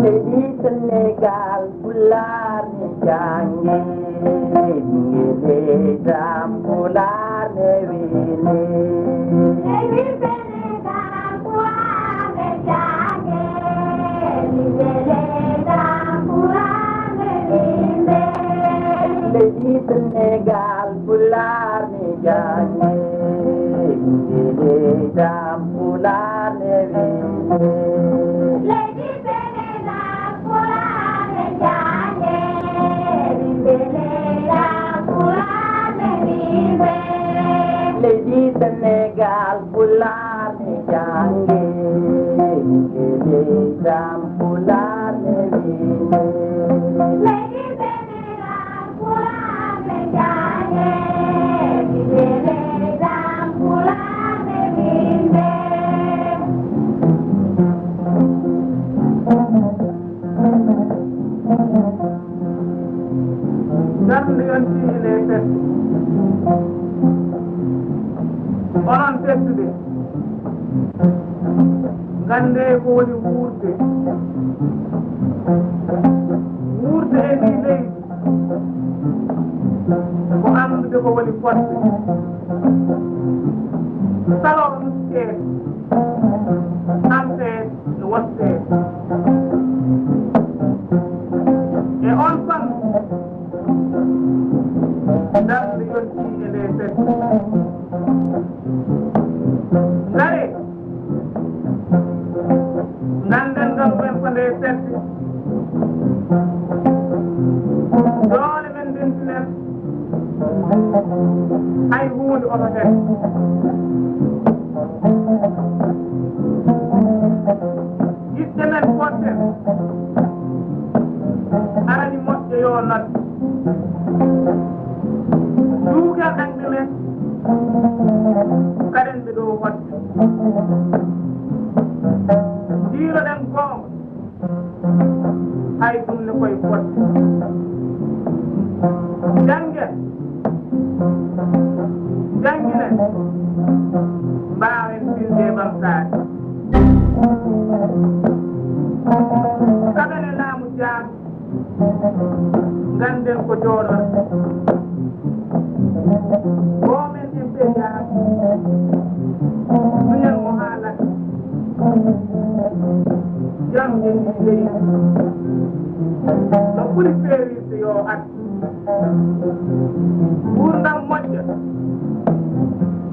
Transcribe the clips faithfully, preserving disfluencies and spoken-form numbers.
Leydi Senegaal, Pulaar ne jannge, ɓiɓɓe leydi am Pulaar ne winde. Leydi Senegaal, Pulaar ne jannge, ɓiɓɓe leydi am Pulaar ne winde. Leydi Senegaal, Pulaar ne jannge, ɓiɓɓe leydi am Pulaar ne winde. Leydi Senegaal, Pulaar ne jannge, ɓiɓɓe leydi am Pulaar ne winde. Leydi Senegaal, Pulaar ne jannge, ɓiɓɓe leydi am Pulaar ne winde. Leydi Senegaal, Pulaar ne jannge, ɓiɓɓe leydi am Pulaar ne winde. Darnde yonti e ley fedde. Onon fedduɓe, nganndee ko woni wuurde. Wuurde e ndii leydi ko anndude ko woni fodde. Salor nustee, tamsee e wottee. E on fannu, darnde yonti e ndee fedde. Ngaree, ngannden ɗon men ko ndee fedde. Doole men ndentinen, hay huunde oto hen. Yiɗde men fodden, arani moƴƴo yo nodde. Duuken añɓe men, kaden ɓe ɗo hoɗde. Ndiiroɗen goonga, hay ɗum ne koye fodde. Janngen, jannginen, mbaawen filde ɓamtaade. Kaɓen e laamu jaamu, ngannden ko jooɗor. Goomen en ɓeydaaki, muñal mo haalata. Jam e ndi leydi, no ɓuri feewiirde yo addu. Nguurndam moƴƴa,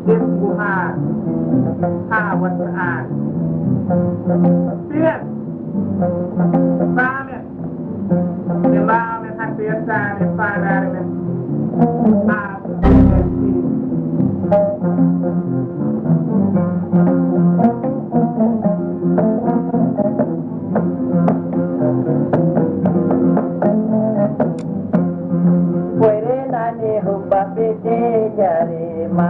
ɓesngu haa, haa watta aan. Pinen, paamen, ɓe mbaawa men hannde yettaade faandaare men. Haa ko ɗum en fini. Koyre nani hubba ɓe de jarima,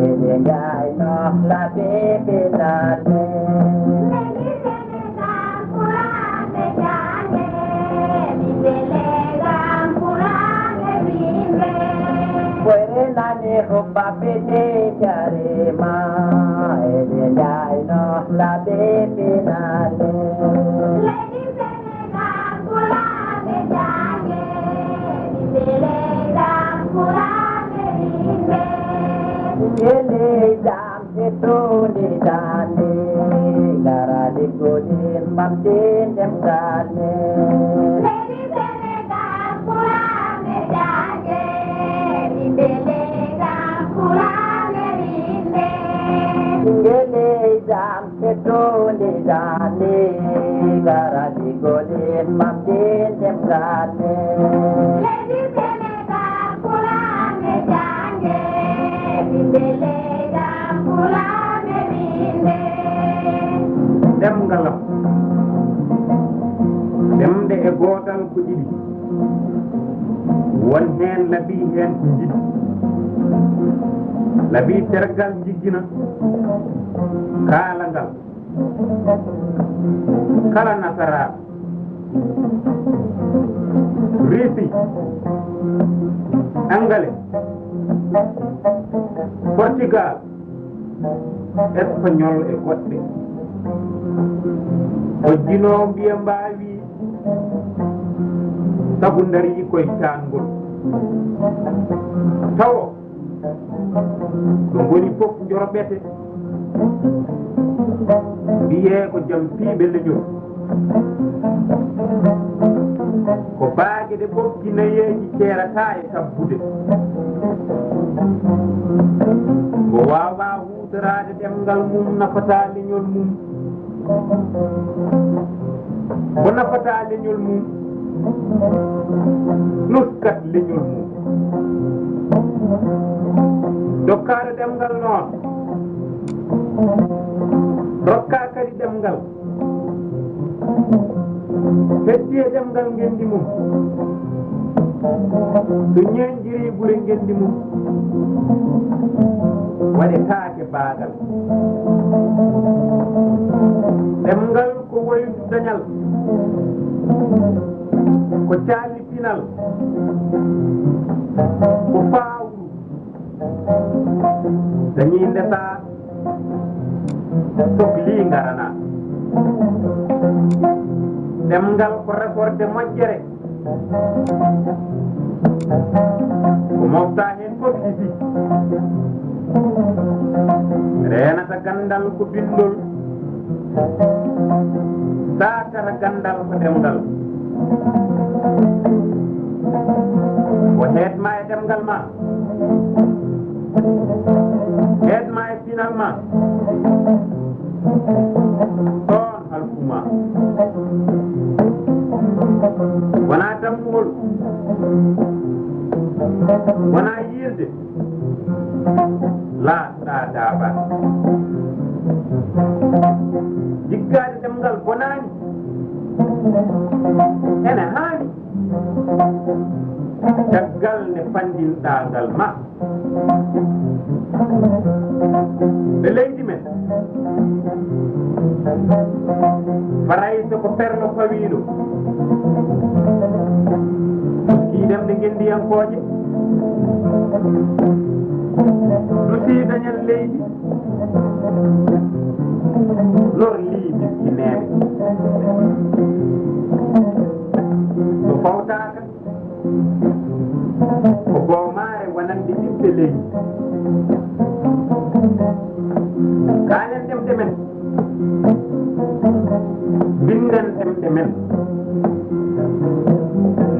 eɗe njayno laɓe ɓe nane. Koyre nani hubba ɓe de jarima, eɗe njayno laɓe ɓe nane. Leydi Senegaal, Pulaar ne jannge, ɓiɓɓe leydi am Pulaar ne winde. Ɓiɓɓe leydi am ɓe tooni daande, ngara liggoɗen ɓamten ɗemngal men. Leydi Senegaal, Pulaar ne jannge, ɓiɓɓe leydi am Pulaar ne winde. Ɓiɓɓe leydi am ɓe tooni daande, ngara liggoɗen ɓamten ɗemngal men. Leydi Senegaal, Pulaar ne jannge, ɓiɓɓe leydi am Pulaar ne winde. Ɗemngal am. Ɗemɗe e gootal ko ɗiɗi. Won heen laɓi, heen ko njiɗi. Laɓi tergal jiggina kaalangal. Kala nasaraaɓe, Risi, Angale, Portugal, Espagnol e goɗɗe. Hojjinoo mbiya mbaawi sabu ndarii koye caangol. Tawo ɗo ngoni fof njorɓete, mbiyee ko jam piiɓe leñol. Ko baage ɗe ɓoggi nayeeji ceerataa e tabbude. Mbo waawaa huutoraade ɗemngal mum nafataa leñol mum. Mbo nafataa leñol mum, nuskat leñol mum. Dokkaaɗo ɗemngal noon, rokkaa kadi ɗemngal. Heddi e ɗemngal ngenndi mum. So ñeeñjiri ɓure ngenndi mum, waɗetaake baagal. Ɗemngal ko woydu dañal, ko caali pinal, ko faawru. Dañii ndesaa, soklii ngaranaa. Ɗemngal ko resorde moƴƴere. Ko moftaa heen fof hisi. Reenata ganndal ko binndol. Saakata ganndal ko ɗemngal. Ko heedma e ɗemngal ma. Heedma e pinal ma. Ɗoon halkuma. Wonaa dammuwol. Wonaa yiilde. Laaɗɗaa daabaa. Jiggaade ɗemngal bonaani. Ene haani. Caggal nde fanndinɗaa ngal ma. Ɓe leydi men. Farayse ko perlo fawiiɗo. Ɗemɗe ngenndiyankooje. Dusii dañal leydi. Lorlii miskineeɓe. So fawtaaka, ko boomaare wonande ɓiɓɓe leydi. Kaalen ɗemɗe men. Mbinden ɗemɗe men.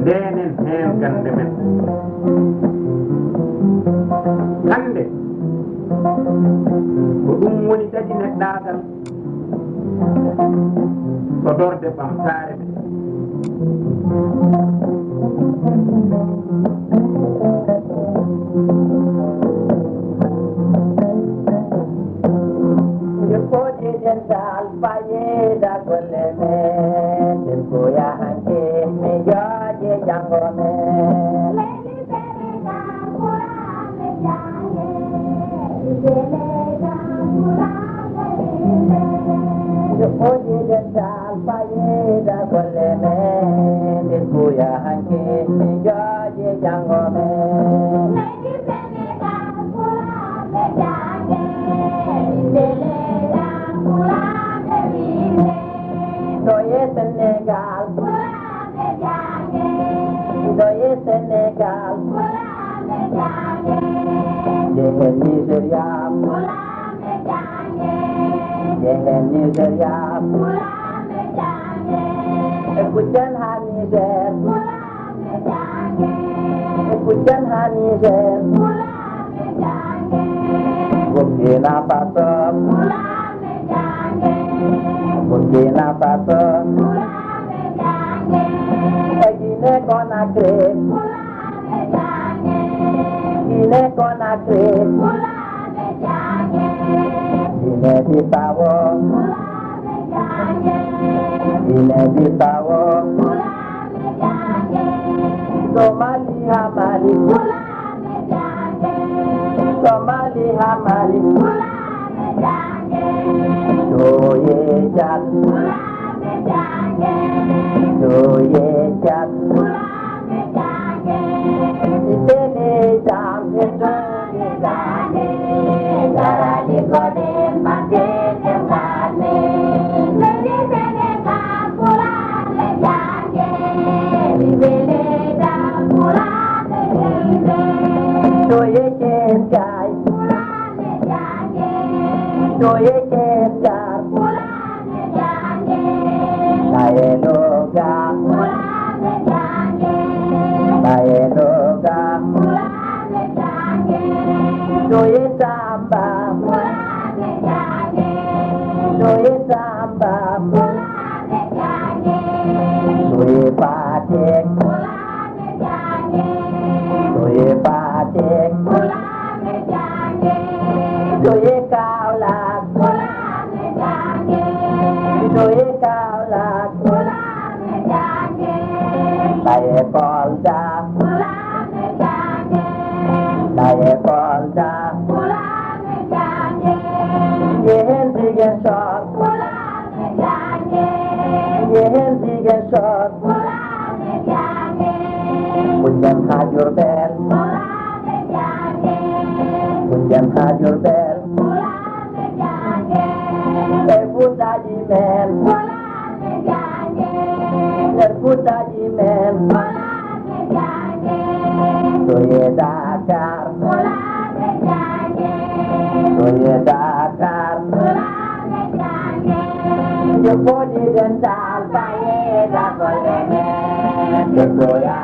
Ndeenen heen gannde men. Hannde, ko ɗum woni taƴi neɗɗaagal. Sodorde ɓamtaare men. Jokkoje dental fayida golle men, den ko yahanke mi jooje janngo men. Jokkoji dental fayida golle men, min kuya hanke min jooje janngo men. Ɗo e Senegal. Ɗo e Senegal. Nde he Nigeria. Nde he Nigeria. E kuccan ha Niger. E kuccan ha Niger. Burkina Faso. Burkina Faso. E Guinée Conakry. Guinée Conakry. Guinée Bissau. Guinée Bissau. Somalie ha Mali. Somalie ha Mali. Ɗo e Tchad. Doye jam. Itene jam, itene jam. Darani kode mate jam. Doye jam jai. Doye jam jai. Laye loga. Laye loga. Doye samba. Doye samba. Doye pate. Doye pate. Doye kaula. Doye kaula. Laye Kolda. Laye Kolda. Yehen Ziguinchor. Yehen Ziguinchor. Kunjam ha Diourbel. Kunjam ha Diourbel. E Fuutaji men. E Fuutaji men. Doye Dakar. Doye Dakar. Jopodi dental paye da kolene. Doye